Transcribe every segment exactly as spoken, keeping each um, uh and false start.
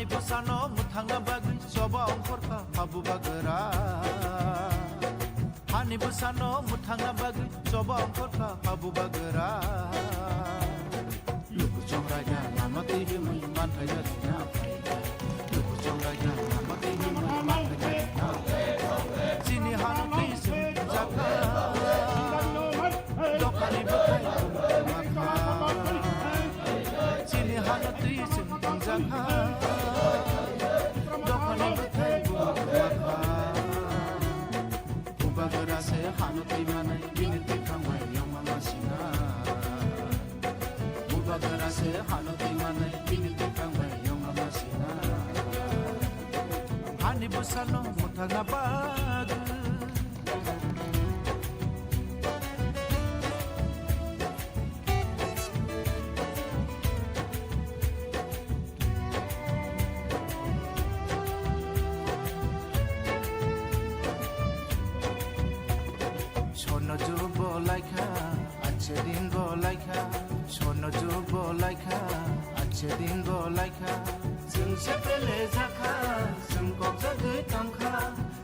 Bwsano mwthangna bagwi choba ongkhorkha habubagra. Hani bwsano mwthangna bagwi choba ongkhorkha habubagra. Luku chongraida lama twi himwi manthai na. Luku chongraida lama twi himwi manthai na. Chini hano twi chwng jakha. Dophani bwthai chini hano twi chwng tongjakha. Dophani bwthai chwng tongjakha. Bubagra se hano twi manai bini twi thangbai yongma masina. Bubagra se hano twi manai bini twi thangbai yongma masina. Hani bwsano mwthangna bagwi. Sono jubo laikha, ache din bo laikha. Sono jubo laikha, ache din bo laikha. Chwng sepele jakha, chwng kokjagwi tongkha.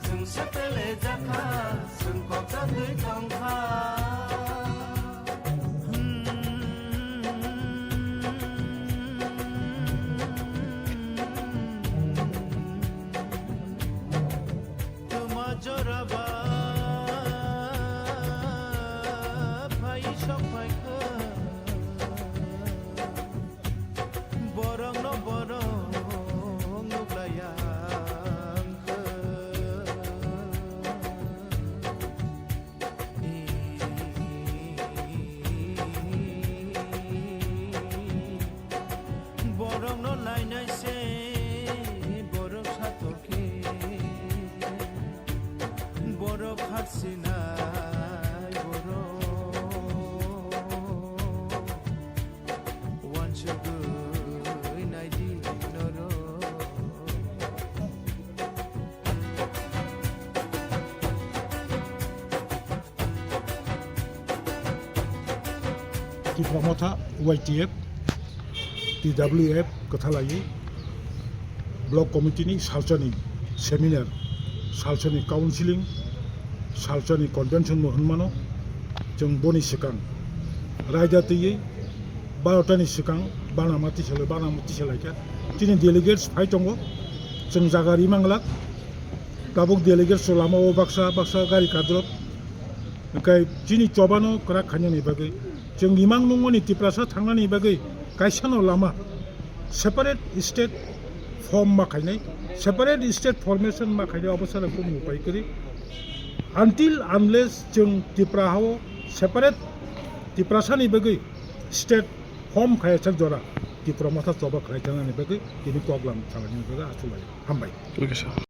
Chwng sepele jakha, chwng kokjagwi tongkha. Tuma joraba phai sok phaikha. Borokno borok nuklaiya wngkha. Borokno nainai se borok satok khe, borok harsinai borok. Uansugwi naidi norok. Tipra Motha, Y T F, T W F kwthalaiwi Block Committee ni salsani seminar, salsani counseling, salsani convention no hwnmano, chwng boni swkang raida twiwi barota ni swkang bana ma tisalai, bana ma tisalaikha. Chini delegates phai tongo, chwng jaga ri manglak. Tabuk delegates o lama o baksa baksa gari kadrop. Hwnkhe chini chobano kwrak khainani bagwi, chwng imang nungmani Tiprasa thangnani bagwi kaisano lama separate state form ma khainai, separate state formation ma khainai, obo sara kunu upai kwrwi. Until unless chwng Tipra hao separate Tiprasani bagwi state form khaiya sak jora Tipra Motha choba khlai thangnani bagwi tini koklam salani bagwi achuk lai. Hambai. Okay, sir.